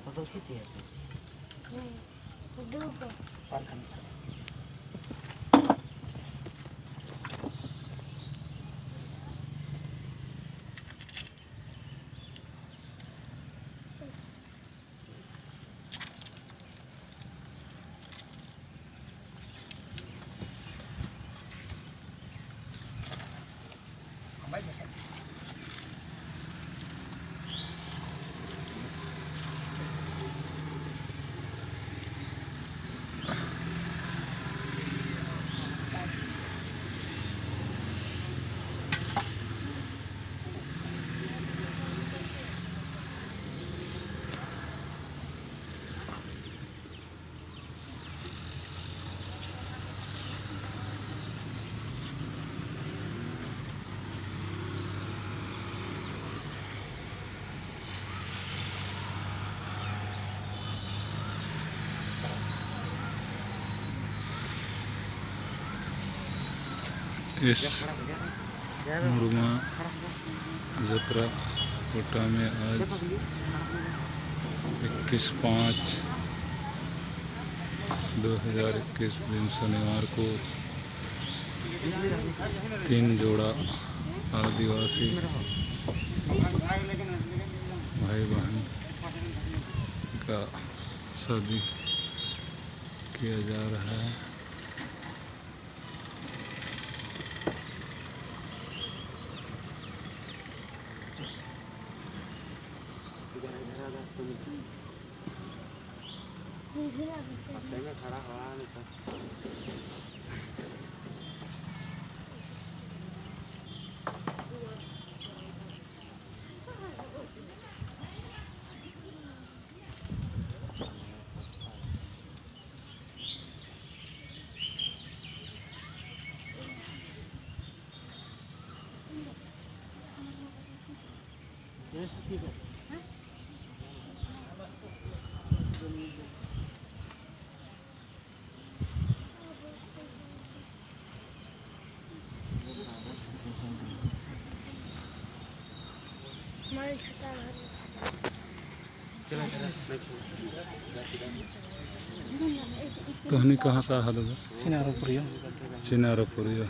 फसल खेती है इस मुरमा जतरा कोटा में आज 21/5/2021 दिन शनिवार को 3 जोड़ा आदिवासी भाई बहन का शादी किया जा रहा है। तोहनी कहाँ से आहा दादा? चिनारपुरिया। चिनारपुरिया।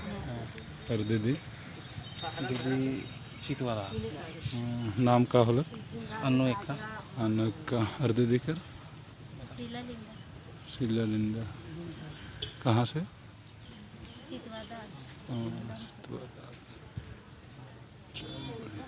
और दीदी? दीदी चितवादा। नाम का होला? अन्नू एक्का। अन्नू एक्का। और दीदी कर? शीला लिंदा। शीला लिंदा। कहाँ से? चितवादा। चितवादा। चलो बढ़िया।